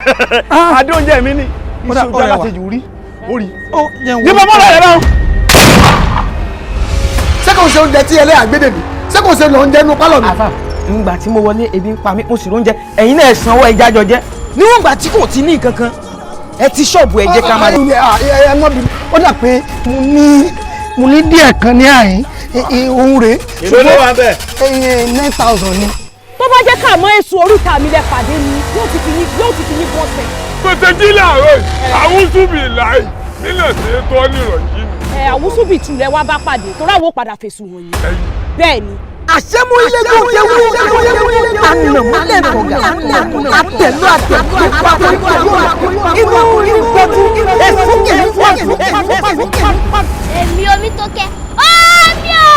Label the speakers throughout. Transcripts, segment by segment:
Speaker 1: Adé oúnjẹ mi ni
Speaker 2: Kódà,
Speaker 1: iṣẹ́ ojú
Speaker 2: ó rẹwà.
Speaker 1: aláṣejù rí ó rí.
Speaker 2: Ó jẹun.
Speaker 1: Ní bàbá rẹ̀ náà.
Speaker 3: Ṣé kò ṣe oúnjẹ tí ẹlẹ́yà gbédè mi? Ṣé kò ṣe lọ oúnjẹ inú pálọ̀ mi?
Speaker 2: Àfà, ńgbà tí mo wọlé, ebi ń pa mí, mo sì róúnjẹ. Ẹ̀yin náà sanwó ẹja jọ jẹ níwọ̀n ìgbà tí kò ti ní nǹkan kan. Ẹ ti ṣọ́ọ̀bù, ẹ jẹ́ ká máa lọ.
Speaker 3: Ẹ mọ́ bí ó dà pé mo ní díẹ̀ kan ní àyín ohun rèé.
Speaker 1: Èló ló wà bẹ́ẹ̀?
Speaker 3: 9,000 ni.
Speaker 4: Tó bá jẹ́ ká mọ́ èso oríta mi lẹ pàdé ni, yóò ti fi yín bọ́sẹ̀.
Speaker 5: Tètè jí làárọ̀ yìí, àwùsùbì láì nílẹ̀ sí tó nìrọ̀jí mi.
Speaker 4: Ẹ àwùsùbìtù rẹ wá bá pàdé torí àwọn ò padà fèsù wọ̀nyí. Bẹ́ẹ̀ ni.
Speaker 2: Àṣẹmú ilé tó jẹ́ wú, ànàmúlẹ̀ kọ̀gà, àtẹ̀lú àtẹ̀lú inú ìgbọ́tú èsù kìí fọ́ọ̀tù.
Speaker 6: Èmi omi tó kẹ́ omi o.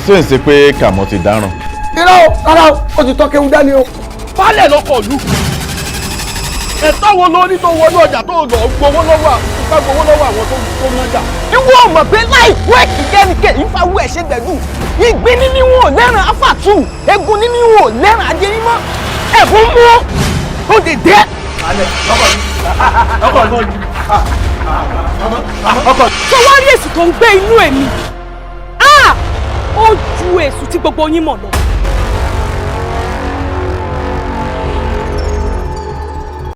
Speaker 7: Ṣé ń ṣe pé Kàmọ́ ti dáràn?
Speaker 3: Irọ́ o, rárá o, ó ti tọ́ kéwu dání o.
Speaker 1: Falẹ̀ lọkọ̀ lù. Ẹ̀tọ́ wo ló ní tó wọnú ọjà tó lọ gbowó lọ́wọ́ àwọn gbowó lọ́wọ́ àwọn tó nájà?
Speaker 2: Ìwọ mọ̀ pé láìpẹ́ ẹ̀kìkẹ́nìkẹ́ ìfawọ́ ẹ̀ ṣe gbẹ̀dù ìgbín ní níwọ̀n lẹ́ràn afàtù, egun ní níwọ̀n lẹ́ràn adérímọ́, ẹ̀fún mú ó lè dẹ́.
Speaker 1: Ọkọ̀ mi. Ọkọ̀.
Speaker 4: Tó wá rí èsì tó ń gbé inú èmi, ó ju èsù tí gbogbo yín mọ̀ lọ.